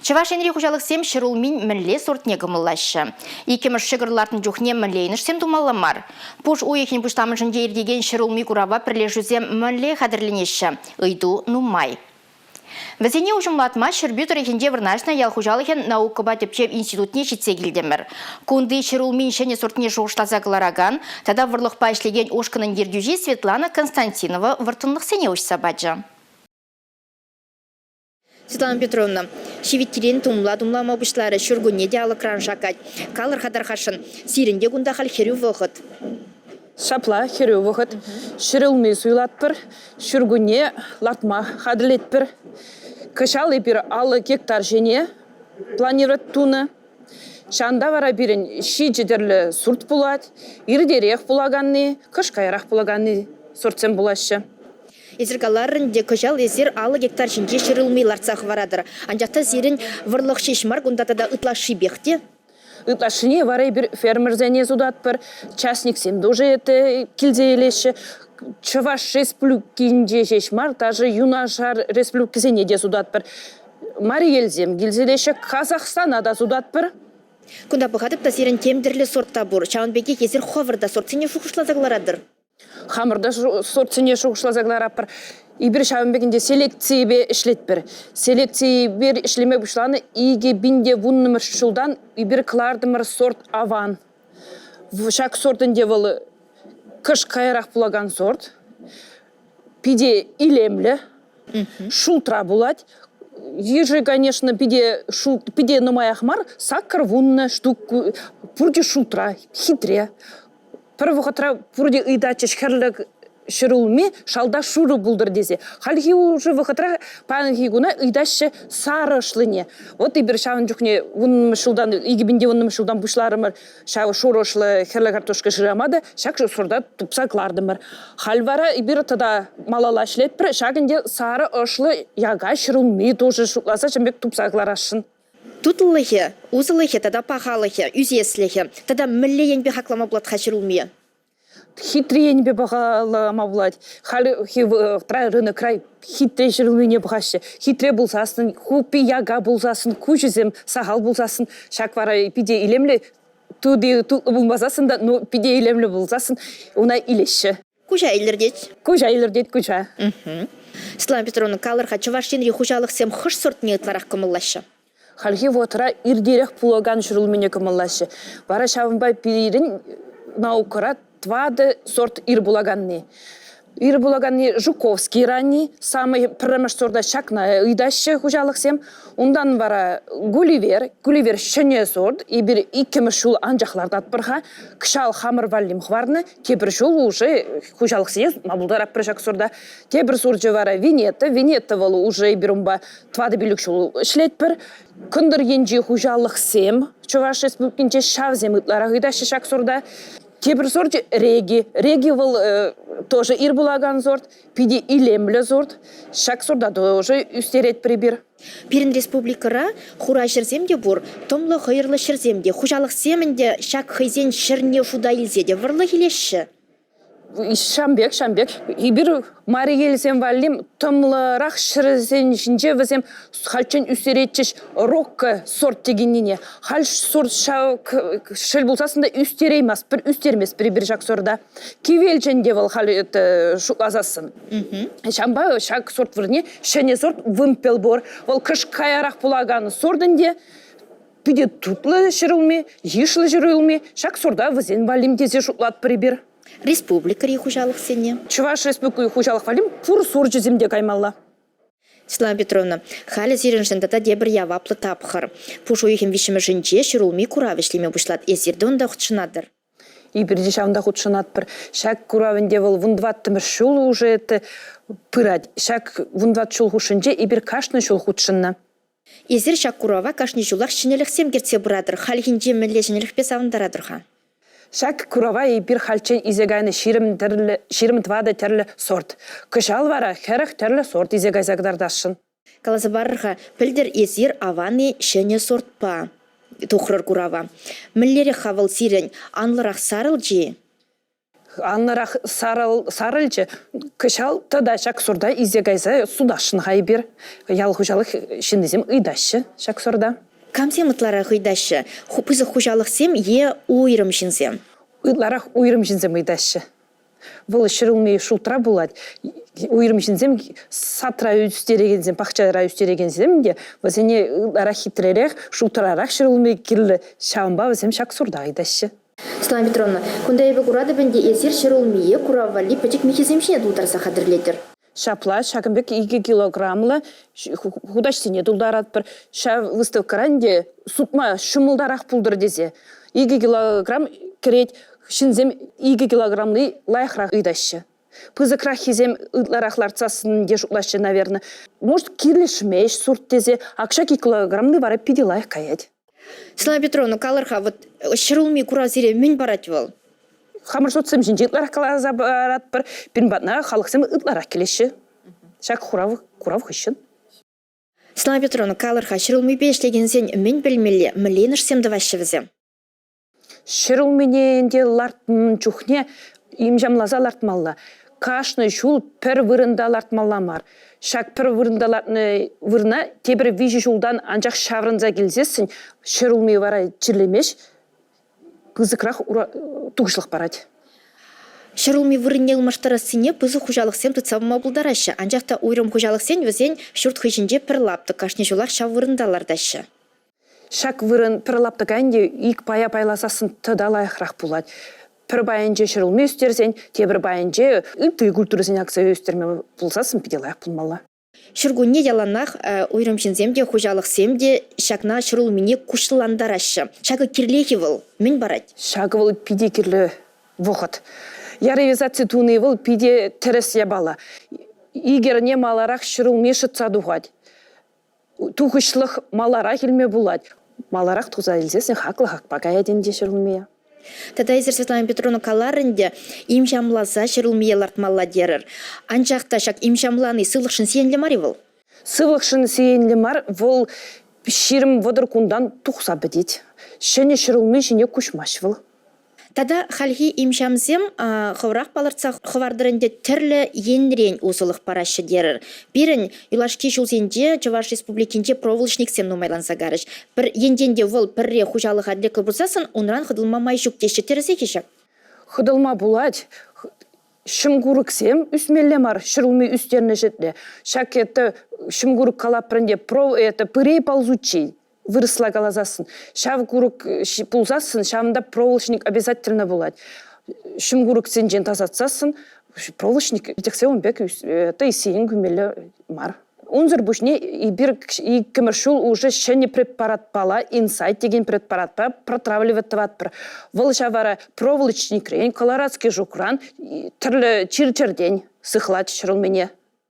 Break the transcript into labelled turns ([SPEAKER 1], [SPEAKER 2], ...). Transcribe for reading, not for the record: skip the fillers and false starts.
[SPEAKER 1] Чӑваш Енри хуҫалӑхсем ҫӗрулмин мӗнле сортне кӑмӑллаҫҫӗ? Иккӗмӗш ҫӑкӑр лартнӑ чухне мӗнле йӑнӑшсем тумалла мар? Пуш уйӑхӗн пуҫламӑшӗнче иртекен ҫӗрулми курава пӗрлешӳсем мӗнле хатӗрленеҫҫӗ? Ыйту нумай. Вӗсене уҫӑмлатма Ҫӗрпӳ тӑрӑхӗнче вырнаҫнӑ ял хуҫалӑхӗн наукӑпа тӗпчев институтне ҫитсе килтӗмӗр. Кунти ҫӗрулмин ҫӗнӗ сортне шухӑшласа кӑларакан тата вӑрлӑхпа ӗҫлекен ушкӑнӑн ертӳҫи Светлана Константинова вӑрттӑнлӑхсене уҫса пачӗ. Светлана Петровна, ҫивиттирен тумла-тумлама пуҫларӗ, ҫуркунне те алӑкран шаккать. Калӑр-ха тархасшӑн, сирӗн те кунта халь хӗрӳ вӑхӑт.
[SPEAKER 2] Ҫапла, хӗрӳ вӑхӑт. Ҫӗрулми суйлатпӑр, ҫуркунне лартма хатӗрлетпӗр. Кӑҫал эпир 50 гектар ҫине планировать тунӑ. Ҫавӑнта вара пирӗн ҫичӗ тӗрлӗ сурт пулать. Иртерех пулаканни, кӑшкайрах пулаканни сортсем пулаҫҫӗ.
[SPEAKER 1] Эсир каларӑр ӗнтӗ, кӑҫал эсир 50 гектар ҫинче ҫӗрулми лартса хӑваратӑр. Анчах та сирӗн вӑрлӑх ҫеҫ мар, кунта тата ытлашшипех те.
[SPEAKER 2] Ытлашшине вара эпир фермерсене сутатпӑр, частниксем тоже это килсе илеҫҫӗ. Чӑваш Республикинче ҫеҫ мар, даже юнашар республикӑсене те сутатпӑр. Марий Элсем килсе илеҫҫӗ, Казахстана та сутатпӑр.
[SPEAKER 1] Кунта пӑхатӑп та сирӗн тем тӗрлӗ сорт та пур. Ҫавӑн пекех эсир хӑвӑр та сортсене шухӑшласа кӑларатӑр.
[SPEAKER 2] Хамӑр та сортсене шухӑшласа кӑларатпӑр. Эпир ҫавӑн пек ӗнтӗ селекципе ӗҫлетпӗр. Селекципе ӗҫлеме пуҫланӑ 2010-мӗш ҫултан эпир кӑлартӑмӑр сорт аван. Ҫак сорт ӗнтӗ вӑл кӑшт каярах пулакан сорт. Питӗ илемлӗ, шултра пулать. Йышӗ, конечно, питӗ, питӗ нумаях мар, 80 штук, пурте шултра, хитре. Пӗр вӑхӑтра пурте ыйтатчӗҫ хӗрлӗ ҫӗрулми шалта шурӑ пултӑр тесе. Хальхи уже вӑхӑтра паянхи куна ыйтаҫҫӗ сарӑ ӑшлине. Вот эпир ҫавӑн чухне вуннӑмӗш ҫултан, 2010-мӗш ҫултан пуҫларӑмӑр ҫав шурӑ ӑшлӑ хӗрлӗ картошка шырама та ҫак сорта тупса кӑлартӑмӑр. Халь вара эпир тата малалла ӗҫлетпӗр. Ҫак ӗнтӗ сарӑ ӑшлӑ яка ҫӗрулми тоже шутласа ҫавӑн пек тупса кӑларасшӑн.
[SPEAKER 1] Тутлӑхӗ, усӑлӑхӗ тата пахалӑхӗ, ӳсеслӗхӗ тата мӗнле енпе хаклама пулать-ха ҫӗрулмие?
[SPEAKER 2] Хитре енпе пахалама пулать. Хальхи вӑхӑтра рынокра хитре ҫӗрулмине пӑхаҫҫӗ. Хитре пулсассӑн, хуппи яка пулсассӑн, куҫӗсем сахал пулсассӑн, ҫак вара питӗ илемлӗ тути тутлӑ пулмасассӑн та, ну, питӗ илемлӗ пулсассӑн ӑна илеҫҫӗ.
[SPEAKER 1] Куҫа илӗртет.
[SPEAKER 2] Куҫа илӗртет куҫа.
[SPEAKER 1] Светлана Петровна, калӑр-ха, Чӑваш Енри хуҫалӑхсем хӑш сортне ытларах кӑмӑллаҫҫӗ?
[SPEAKER 2] Хальхи вӑхӑтра иртерех пулакан ҫӗрулмине кӑмӑллаҫҫӗ. Вара ҫавӑнпа пирӗн наукӑра тӑватӑ сорт ир пулаканни. Ир пулаканни Жуковский ранний, самый пӗрремӗш сорта ҫакна ыйтаҫҫӗ хуҫалӑхсем. Унтан вара Гулливер, Гулливер ҫӗнӗ сорт, эпир иккӗмӗш ҫул анчах лартатпӑр-ха. Кӑҫал хамӑр валли хӑварнӑ, тепӗр ҫул уже хуҫалӑхсене сутма пултаратпӑр ҫак сорта. Тепӗр сорчӗ вара Венета. Венета вӑл уже эпир унпа тӑватӑ-пилӗк ҫул ӗҫлетпӗр. Кӑнтӑр енчи хуҫалӑхсем Чӑваш Республикинче ҫавсем ытларах ыйтаҫҫӗ ҫак сорта. Тепӗр сорчӗ реги. Реги вӑл тоже ир пулакан сорт, питӗ илемлӗ сорт. Ҫак сорта тоже ӳстеретпӗр эпир.
[SPEAKER 1] Пирӗн республикӑра хура ҫӗрсем те пур, тӑмлӑ хӑйӑрлӑ ҫӗрсем те. Хуҫалӑхсем ӗнтӗ ҫак хӑйсен ҫӗрне шута илсе те вӑрлӑх илеҫҫӗ.
[SPEAKER 2] Ҫам пек, ҫам пек. Эпир Марий Элсем валли тӑмлӑрах ҫӗрсен ҫинче вӗсем хальччен ӳстеретчӗҫ рокко сорт текеннине. Халь сорт ҫав шел пулсассӑн та ӳстерейместпӗр, ӳстерместпӗр эпир ҫак сорта. Кивелчӗ ӗнтӗ вӑл халь это шутласассӑн. Ҫавӑнпа ҫак сорт вырӑнне ҫӗнӗ сорт вымпел пур. Вӑл кӑшт каярах пулакан сорт ӗнтӗ. Питӗ тутлӑ ҫӗрулми, йышлӑ ҫӗрулми. Ҫак сорта вӗсен валли тесе шутлатпӑр эпир.
[SPEAKER 1] Республикӑри хуҫалӑхсене.
[SPEAKER 2] Чӑваш Республики хуҫалӑх валли пур сорчӗсем те каймалла.
[SPEAKER 1] Светлана Петровна, халӗ сирӗншӗн тата тепӗр яваплӑ тапхӑр. Пуш уйӑхӗн виҫҫӗмӗшӗнче ҫӗрулми куравӗ ӗҫлеме пуҫлать. Эсир те унта хутшӑнатӑр.
[SPEAKER 2] Эпир те ҫавӑнта хутшӑнатпӑр. Ҫак курав ӗнтӗ вӑл 14-мӗш ҫул уже это пырать. Ҫак 14 ҫул хушшинче эпир кашни ҫул хутшӑннӑ.
[SPEAKER 1] Эсир ҫак курава кашни ҫулах ҫӗнӗлӗхсем кӗртсе пыратӑр. Хальхинче мӗнле ҫӗнӗлӗхпе савӑнтаратӑр-ха?
[SPEAKER 2] Ҫак курава эпир хальччен илсе кайнӑ 20 тӗрлӗ, 24 тӗрлӗ сорт. Кӑҫал вара 40 тӗрлӗ сорт илсе кайса кӑтартасшӑн.
[SPEAKER 1] Каласа парӑр-ха, пӗлтӗр эсир аван-и ҫӗнӗ сортпа тухрӑр курава. Мӗнлерех-ха вӑл сирӗн, анлӑрах сарӑлчӗ-и?
[SPEAKER 2] Анлӑрах сарӑлчӗ. Кӑҫал тата ҫак сорта илсе кайса сутасшӑн-ха эпир. Ял хуҫалӑх ҫыннисем ыйтаҫҫӗ ҫак сорта.
[SPEAKER 1] Камсем ытларах ыйтаҫҫӗ? Пысӑк хуҫалӑхсем е уйрӑм ҫынсем?
[SPEAKER 2] Ытларах уйрӑм ҫынсем ыйтаҫҫӗ. Вӑл ҫӗрулми шултра пулать. Уйрӑм ҫынсем садра ӳстерекенсем, пахчара ӳстерекенсем те вӗсене ытларах хитререх, шултрарах ҫӗрулми кирлӗ. Ҫавӑнпа вӗсем ҫак сорта ыйтаҫҫӗ.
[SPEAKER 1] Светлана Петровна, кунта эпӗ куратӑп ӗнтӗ, эсир ҫӗрулмие курав валли пӗчӗк михӗсем ҫине тултарса хатӗрлетӗр.
[SPEAKER 2] Ҫапла, ҫакӑн пек 2 килограмлӑ хутаҫсене тултаратпӑр. Ҫав выставкӑра ӗнтӗ сутма ҫӑмӑлтарах пултӑр тесе 2 килограмм кӗрет. Ҫынсем 2 килограмли лайӑхрах ыйтаҫҫӗ. Пысӑкраххисем ытларах лартсассӑн те шутлаҫҫӗ, наверное. Может, килӗшмест сурт тесе. Акҫа килограмли вара питӗ лайӑх каять.
[SPEAKER 1] Светлана Петровна, калӑр-ха, вот ҫӗрулми курав сире мӗн парать вӑл?
[SPEAKER 2] Хамӑр сортсем ҫинче ытларах каласа паратпӑр. Пирӗн патна халӑхсем ытларах килеҫҫӗ. Ҫак хурав, курав хыҫҫӑн.
[SPEAKER 1] Светлана Петровна, калӑр-ха, ҫӗрулмипе ӗҫлекенсен мӗн пӗлмелле, мӗнле йӑнӑшсем тӑваҫҫӗ вӗсем?
[SPEAKER 2] Ҫӗрулмине ӗнтӗ лартнӑ чухне имҫамласа лартмалла. Кашни ҫул пӗр вырӑнта лартмалла мар. Ҫак пӗр вырӑнта лартнӑ вырӑна тепӗр 3 ҫултан анчах ҫаврӑнса килсессӗн ҫӗрулми вара чирлемест, пысӑкрах тухӑҫлӑх парать.
[SPEAKER 1] Ҫӗрулми вырӑнне ылмаштарассине пысӑк хуҫалӑхсем тытса пыма пултараҫҫӗ. Анчах та уйрӑм хуҫалӑхсен вӗсен ҫурт хыҫӗнче пӗр лаптӑк кашни ҫулах ҫав вырӑнта лартаҫҫӗ.
[SPEAKER 2] Ҫак вырӑн пӗр лаптӑка ӗнтӗ ик пая пайласассӑн тата лайӑхрах пулать. Пӗр пайӗнче ҫӗрулми ӳстерсен, тепӗр пайӗнче ытти культурӑсене акса ӳстерме пулсассӑн питӗ лайӑх пулмалла.
[SPEAKER 1] Ҫуркунне яланах уйрӑм ҫынсем те, хуҫалӑхсем те ҫакна ҫӗрулмине куҫлантараҫҫӗ. Ҫакӑ кирлех-и вӑл? Мӗн парать?
[SPEAKER 2] Ҫакӑ вӑл питӗ кирлӗ вӑхӑт. Яровизаци туни вӑл питӗ тӗрӗс япала. Ик эрне маларах ҫӗрулми шӑтса тухать. Тухӑҫлӑх маларах илме пулать. Маларах туса илсессӗн хаклӑ хакпа каять ӗнтӗ ҫӗрулмие.
[SPEAKER 1] Тата эсир, Светлана Петровна, каларӑр ӗнтӗ, имҫамласа ҫӗрулмие лартмалла терӗр. Анчах та ҫак имҫамлани сывлӑхшӑн сиенлӗ мар-и вӑл?
[SPEAKER 2] Сывлӑхшӑн сиенлӗ мар, вӑл 20-30 кунтан тухса пӗтет. Ҫӗнӗ ҫӗрулми ҫине куҫмасть вӑл.
[SPEAKER 1] Тата хальхи имҫамсем хӑвӑрах палӑртса хӑвартӑр ӗнтӗ, тӗрлӗ енрен усӑлӑх параҫҫӗ терӗр. Пирӗн юлашки ҫулсенче Чӑваш Республикинче проволочниксем нумайланса карӗҫ. Пӗр енчен те вӑл пӗрре хуҫалӑха леклӗ пулсассӑн унран хӑтӑлма май ҫук теҫҫӗ. Тӗрӗсех-и ҫак?
[SPEAKER 2] Хӑтӑлма пулать. Ҫӑм курӑксем ӳсмелле мар, ҫӗрулми ӳстернӗ ҫӗрте. Ҫак это ҫӑм курӑк калапрӑн ӗнтӗ, это пырей ползучий. Вырӑсла каласассӑн, ҫав курӑк пулсассӑн ҫавӑнта проволочник обязательно пулать. Ҫум курӑксенчен тасатсассӑн проволочник тӗксе ун пек это сиен кӳмелле мар. Унсӑр пуҫне эпир иккӗмӗш ҫул уже ҫӗнӗ препаратпала инсайт текен препаратпа протравливать тӑватпӑр. Вӑл ҫав вара проволочникрен, колорадский жукран, тӗрлӗ чир-чӗртен сыхлать ҫӗрулмине.